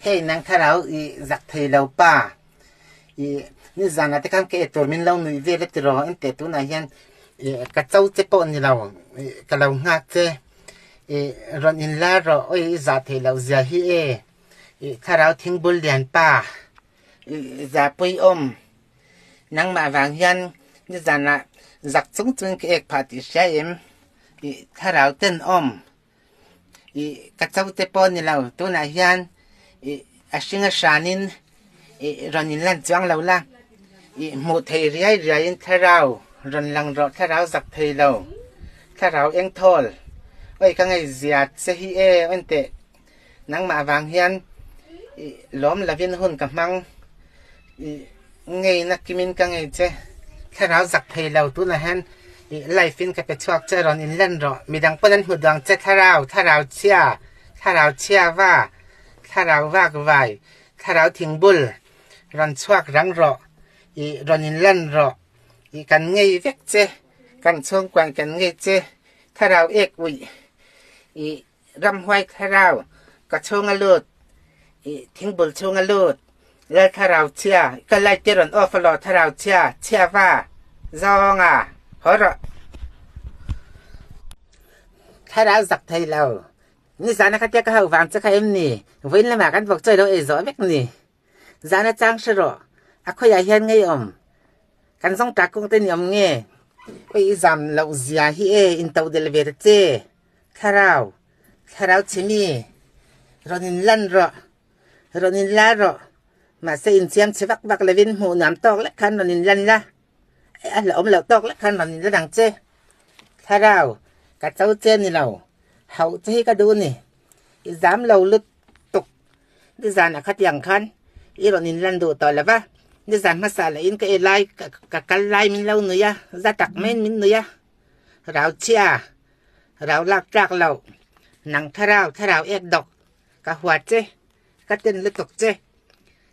Hei nang thlarau i zak thei lo pa. I nizanah te khan ka e tur min lo nuih vel a tiraw engteh tunah hian i ka cho che pawh ni lo i ka lo nghak che i rawn in lar rawh awi i zah theih loh zia hi e i thlarau thingbul lian pa i zahpui awm nangmah vang hian nizanah zak chung chungin ka ek phah tih hria em i thlarau tenawm. Ih ka cho te pawh a ni lo tunah hian ih a hring a hranin ih rawn in lan chuang lo la ih hmuh theih riai riaiin thlarau rawn lang rawh thlarau zak thei lo thlarau eng thawl awi ka ngaihzia che hi e enteh nangmah vang hian ih lawm lovin hun ka hmang ih ngeina kimin ka ngei che thlarau zak thei lo tunah hian ih life in ka pe chhuak che rawn in lan rawh midang pawn an hmu duang che thlarau thlarau chhia thlarau chhia va thlarau vak vai thlarau thingbul rawn chhuak rang rawh ih rawn in lan rawh ih kan ngei vek che kan chhungkuan kan ngei che thlarau ek uih ih Ramhuai thlarau ka chhung a lut, i thingbul chhung a lut, Lal thlarau chhia, ka light te rawn off alawh thlarau chhia, chhia va, zawng a, haw rawh. Thlarau zak thei lo, nizan a khatia ka hauh vang che kha em ni, vawiin lamah kan vawk chawi lo ei zawh vek ni. Zan a chang hre rawh, a khawiah hian ngei awm, kan zawng tak kawng te ni awm nge, oi i zam loh zia hi e, in to del ve ta che. Thlarau, thlarau chhimi, rawn in lan rawh, rawn in la rawh, mahse inchiam chhe vak vak lovin hmuh nuam tawk lek khan rawn in lan la, a hlauhawm loh tawk lek khan rawn in la dang che. Thlarau, ka cho che ni lo, hauh che hi ka duh ni, i zam lo lutuk, nizanah khatiang khan i rawn in lan duh tawh lo va, nizan hmasa lahin ka e lai, ka kal lai min lo nui a, za tak maiin min nui a, rau chhia. Rau lak tlak lo, nang thlarau thlarau ek dawk, ka hua che, ka ten lutuk che.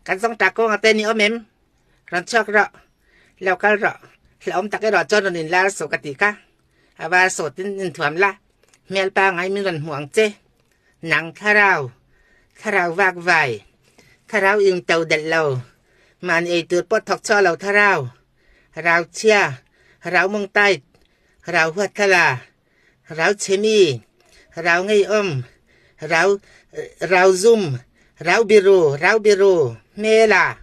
Kan zawng ta kawnga te ni awm em? Rawn chhuak rawh, lo kal rawh, hlauhawm tak erawh chuan rawn inlar suh ka tih kha. A var sawtin inthuam la, hmel pangai min rawn hmuh ang che. Nang thlarau, thlarau vak vai, thlarau ing to delh lo, mahni ei tur pawh thawk chhuak lo thlarau, rau chhia, rau mawng tight, Rau huat thla, rau chhemi, rau ngeiawm, rau rau zum, rau biru, rau biru, hmela.